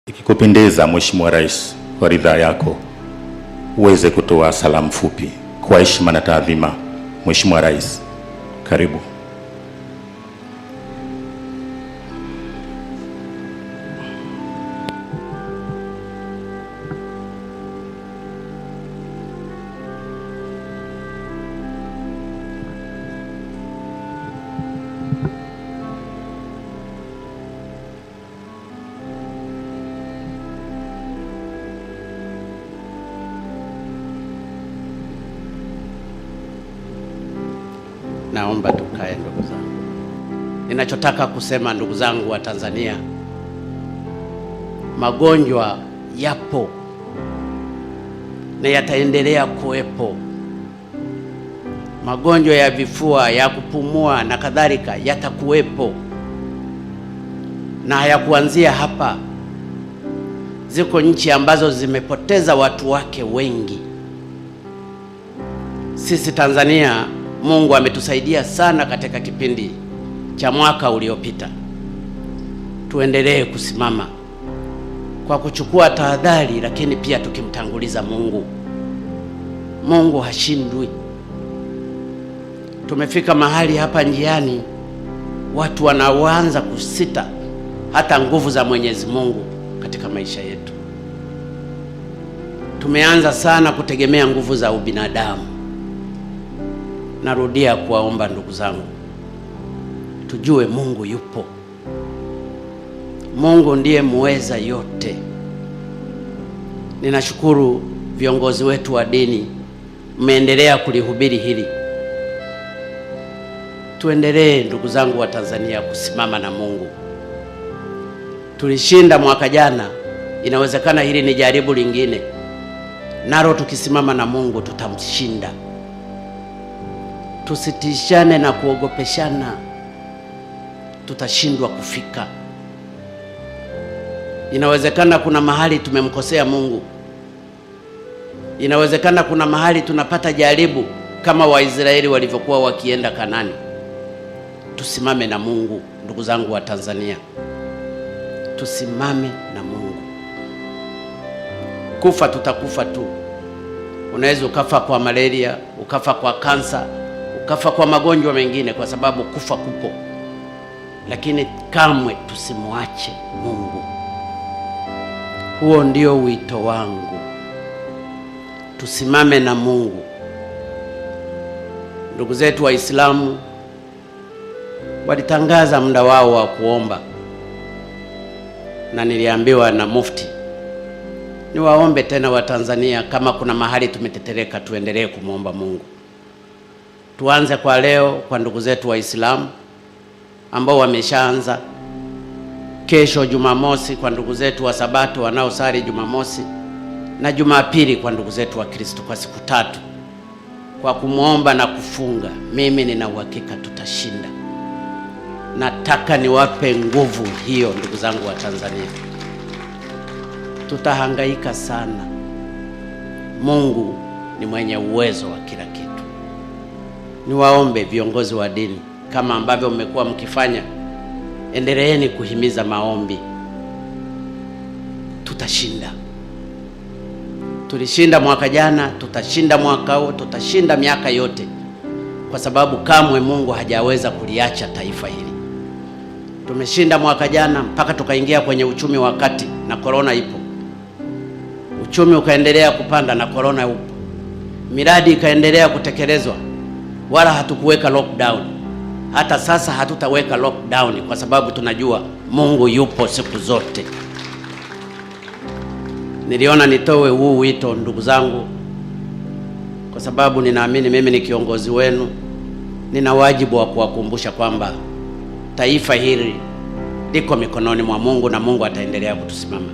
Ikikupendeza Mheshimiwa Rais, kwa ridhaa yako uweze kutoa salamu fupi kwa heshima na taadhima. Mheshimiwa Rais, karibu. Naomba tukae ndugu zangu. Ninachotaka kusema ndugu zangu wa Tanzania, magonjwa yapo na yataendelea kuwepo. Magonjwa ya vifua, ya kupumua na kadhalika yatakuwepo, na hayakuanzia hapa. Ziko nchi ambazo zimepoteza watu wake wengi. Sisi Tanzania, Mungu ametusaidia sana katika kipindi cha mwaka uliopita. Tuendelee kusimama kwa kuchukua tahadhari, lakini pia tukimtanguliza Mungu. Mungu hashindwi. Tumefika mahali hapa njiani watu wanaanza kusita hata nguvu za Mwenyezi Mungu katika maisha yetu. Tumeanza sana kutegemea nguvu za ubinadamu. Narudia kuwaomba ndugu zangu, tujue Mungu yupo. Mungu ndiye muweza yote. Ninashukuru viongozi wetu wa dini, mmeendelea kulihubiri hili. Tuendelee ndugu zangu wa Tanzania kusimama na Mungu. Tulishinda mwaka jana, inawezekana hili ni jaribu lingine, nalo tukisimama na Mungu tutamshinda. Tusitishane na kuogopeshana, tutashindwa kufika. Inawezekana kuna mahali tumemkosea Mungu, inawezekana kuna mahali tunapata jaribu kama Waisraeli walivyokuwa wakienda Kanani. Tusimame na Mungu, ndugu zangu wa Tanzania, tusimame na Mungu. Kufa tutakufa tu. Unaweza ukafa kwa malaria, ukafa kwa kansa, ukafa kwa magonjwa mengine, kwa sababu kufa kupo, lakini kamwe tusimwache Mungu. Huo ndio wito wangu, tusimame na Mungu. Ndugu zetu Waislamu walitangaza muda wao wa kuomba, na niliambiwa na mufti niwaombe tena Watanzania, kama kuna mahali tumetetereka, tuendelee kumwomba Mungu. Tuanze kwa leo kwa ndugu zetu Waislamu ambao wameshaanza. Kesho Jumamosi kwa ndugu zetu wa Sabato wanaosali Jumamosi, na Jumapili kwa ndugu zetu wa Kristo, kwa siku tatu, kwa kumwomba na kufunga. Mimi nina uhakika tutashinda. Nataka niwape nguvu hiyo ndugu zangu wa Tanzania. Tutahangaika sana. Mungu ni mwenye uwezo wa kila kitu. Niwaombe viongozi wa dini, kama ambavyo mmekuwa mkifanya, endeleeni kuhimiza maombi. Tutashinda. Tulishinda mwaka jana, tutashinda mwaka huu, tutashinda miaka yote, kwa sababu kamwe Mungu hajaweza kuliacha taifa hili. Tumeshinda mwaka jana mpaka tukaingia kwenye uchumi wa kati na korona ipo, uchumi ukaendelea kupanda na korona upo, miradi ikaendelea kutekelezwa, wala hatukuweka lockdown. Hata sasa hatutaweka lockdown kwa sababu tunajua Mungu yupo siku zote. Niliona nitoe huu wito ndugu zangu, kwa sababu ninaamini mimi ni kiongozi wenu, nina wajibu wa kuwakumbusha kwamba taifa hili liko mikononi mwa Mungu na Mungu ataendelea kutusimama.